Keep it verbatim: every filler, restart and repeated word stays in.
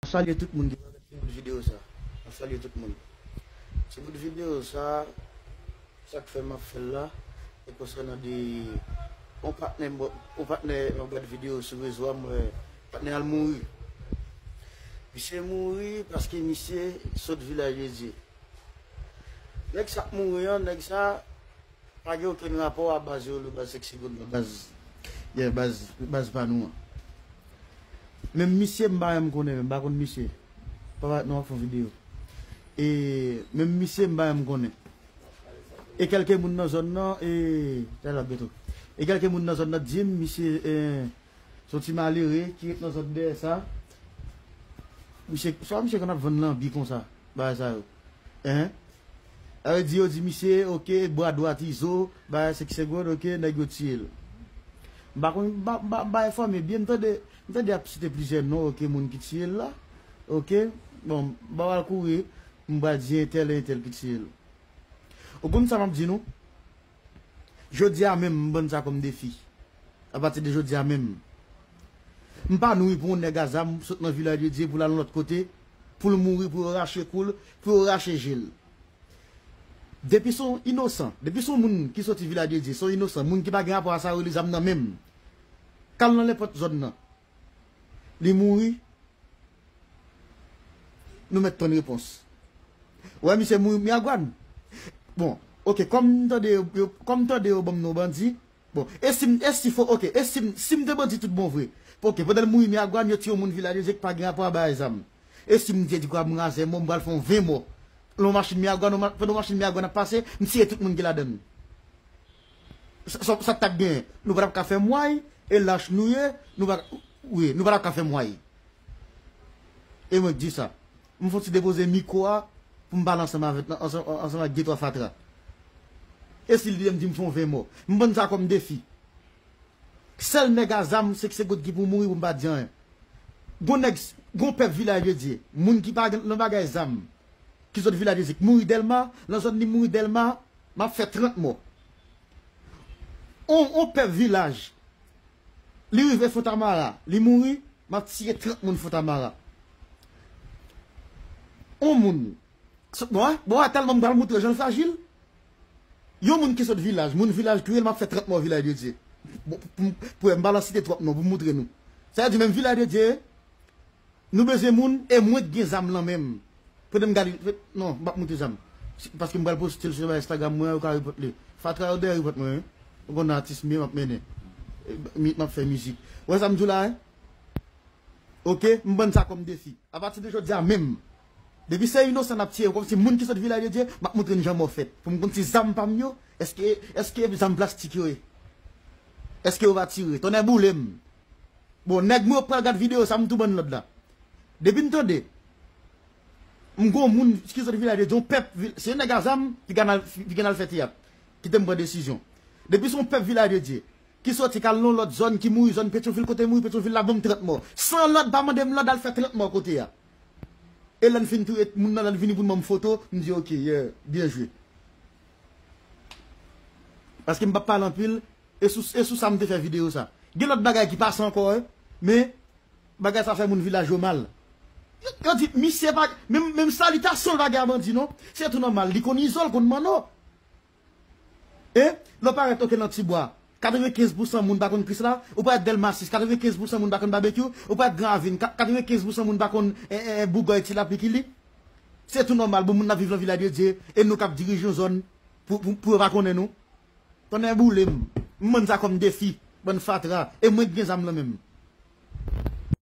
Salye tout moun ki gade bout videyo sa. M ap salye tout moun. Ti bout videyo sa, sa k fè m ap fè l la, se konsènan de yon patnè, yon patnè, m ap gade videyo sou rezo a, m wè patnè al mouri. Misye mouri paske misye sot Vilaj de Dye. Nèg sa k mouri an, nèg sa pa gen okenn rapò a baz yo, le baz Sexy Gold, baz, yeah, baz, baz pa nou an. Menm misye m pa menm konnen, menm pa konn misye. Papa, nou ap fè yon videyo. E menm misye m pa menm konnen. E kèlke moun nan zòn nan, e, tè la beto. E kèlke moun nan zòn nan di m, misye, e, se yon ti malere ki ret nan zòn dèyè sa. Misye, swa misye konn ap vann lanbi konsa, bagay sa yo. Hein? Sa vle di yo di misye, oke, bra dwat Izo, bagay Sexy Gold, oke, nèg yo tiye l. M pa konn, m pa, m pa, m pa enfòme byen, m tande, m tande y ap site plizyè non, oke, moun ki tiye l la. Oke, bon, m pa pral kouri, m pral di entèl e entèl ki tiye l. Ou konn sa m ap di nou? Jodi a menm, m ban n sa kòm defi. Apati de jodi a menm, m pa nouri pou yon nèg a zam sot nan Vilaj de Dye pou l al yon lòt kote, pou l mouri, pou yo rache kou l, pou yo rache je l. Depi se yon inosan, depi se yon moun ki soti Vilaj de Dye, se yon inosan, moun ki pa gen rapò a sa yo rele zam nan menm, k al nan nenpòt zòn nan, li mouri, nou mèt tann repons. Ou wè misye mouri Miragwàn. Bon, oke, kòm m tande yo, yo, kòm m tande yo ban m non bandi, bon, e si m, e si fo, oke, e si m, si m te bandi tout bon vre. Oke, pandan l mouri Miragwàn, yo tiye yon moun Vilaj de Dye ki pa gen rapò a bagay zam. E si m te di kwa m razè mò, m pral fè yon ven mò. Lè yon machin Miragwàn, yon ma-, pandan yon machin Miragwàn ap pase, m tiye tout moun ki ladan l. Sa, sa, sa t ap genyen? Nou pa t ap ka fè mway, e lach nou ye, nou pa, wi, nou pa t ap ka fè mway. E mwen k di sa. M fon ti depoze mikwo a pou m pale ansanm avèk, ansanm, ansanm ak de twa fatra. E si l di m di m fon ven mò? M ban n sa kòm defi. Sèl nèg a zam, se, se Sexy Gold ki pou mouri pou m pa di anyen. Gon nèg, gon pèp Vilaj de Dye, moun ki pa gen nan bagay zam, ki sot Vilaj de Dye, ki mouri Dèlma, nan zòn li mouri Dèlma, m ap fè trant mò. On, on pèp Vilaj, li rive Fontamara, li mouri, m ap tiye trant moun Fontamara. On moun, bon, bon, tèlman m pral moutre jan l frajil. Yon moun ki sot Vilaj, moun Vilaj touye l, m ap fè trant mò Vilaj de Dye. Bon, pou, pou, pou m pa lan site twòp non, pou m moutre nou. Sa vle di menm Vilaj de Dye, nou bezwen moun, e mwen k gen zam lan men m. Pandan m gade, non, m p ap moutre zam. Si, paske m pral poste l sou Instagram mwen, yo ka repòt li. Fatra yo dèyè repòt mwen, wi. Ou konn atis m ye, m ap mennen. E, mi, m ap fè mizik. Ou wè sa m di w la, wi? Oke, m ban n sa kòm defi. Apati de jodi a menm, depi se inosan n ap tiye, kòmsi moun ki sot Vilaj de Dye, m ap moutre n jan mò fèt. Pou m konn si zam pa m yo, èske, èske zam plastik yo ye? Èske yo va tire? Tonnè boule m. Bon, nèg mwen yo pral gad videyo sa, m tou ban n lòd la. Depi n tande, m gon moun ki sot Vilaj de Dye, yon pèp, vil-, se nèg a zam ki gen al, ki gen al fè teyat. Kite m pran desizyon. Depi se yon pèp Vilaj de Dye ki soti k al nan lòt zòn, ki mouri zòn Petyonvil, kote mouri Petyonvil la, ban m trant mò. San lòd, pa mande m lòd, al fè trant mò kote a. E lè n fin touye moun nan, lè n vini pou n ban m foto, m di, oke, yeah, byen jwe. Paske m p ap pale anpil, e sou, e sou sa m te fè videyo sa. Gen lòt bagay ki pase ankò, wi, men bagay sa fè moun Vilaj yo mal. Yo, yo di, misye pa, menm, menm salitasyon l pa gen a bandi, non. Se tou nòmal, li konn Izo, l konn Manno. E, lè w parèt, oke, nan Tibwa, katrevenkenz pousan moun pa konn Krisla, ou parèt Dèlma sis, katrevenkenz pousan moun pa konn Babekyou, ou parèt Gran Ravin, ka-, katrevenkenz pousan moun pa konn, e, e, e, Bougòy, Ti Lapli, Kili. Se tou nòmal, bon, moun nan viv nan Vilaj de Dye, e nou k ap dirije yon zòn pou, pou, pou yo pa konnen nou. Tonnè boule m. M ban n sa kòm defi, bann fatra, e mwen k gen zam lan men m.